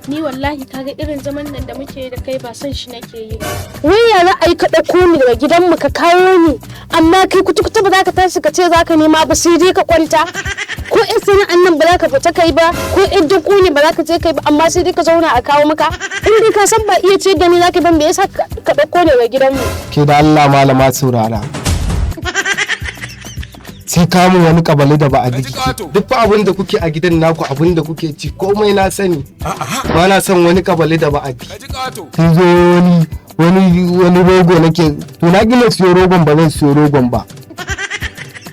Ni wallahi kaga irin zaman nan da muke yi da kai, ba son shi nake yi ba. Wai ya za a yi ka ɗauko ni daga gidanmu ka kawo ni, amma kai kutu-kutu ba za ka tashi ka ce za ka nema ba, sai dai ka kwanta? Ko in sana'an nan ba za ka fita kai ba, ko in duk ne ba za ka je kai ba, amma sai dai ka zauna a kawo maka? In dai ka san ba iya ciyar da ni za ka yi ba, me yasa ka ɗauko ni daga gidanmu? Ke da Allah, malama, saurara. Sai kamun wani kabali da ba a jiki. Duk fa abin da kuke a gidan naku, abin da kuke ci, komai na sani. Ba na son wani kabali da ba a ji. Kin zo wani rogo nake to na gina siyo rogon, ba zan siyo rogon ba.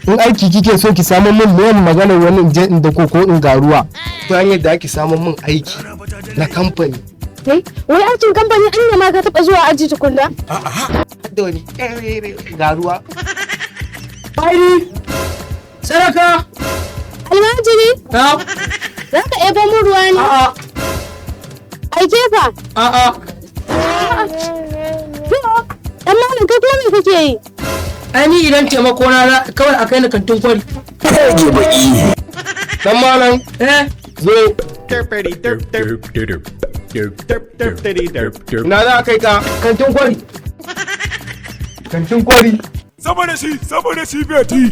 In aiki kike so ki samu min, miyan magana wani in je in dako ko in garuwa. Ta hanyar da ake samun min aiki na kamfani. Wai wai aikin kamfani, an ma ka taɓa zuwa aji tukunna? Da wani garuwa. Ai, sadaka. Almajiri. Na. Za ka ebo mun ruwa ne? A'a. Aike fa? A'a. Dan malam, kai kuma me kake yi? Ai ni idan taimako na kawai a kai ni kantin kwari. Dan malam. Eh. Zo. Derpity derp derp derp derp derp derpity derp derp. Na za a kai ka? Kantin kwari. Kantin kwari. Saboda shi beti.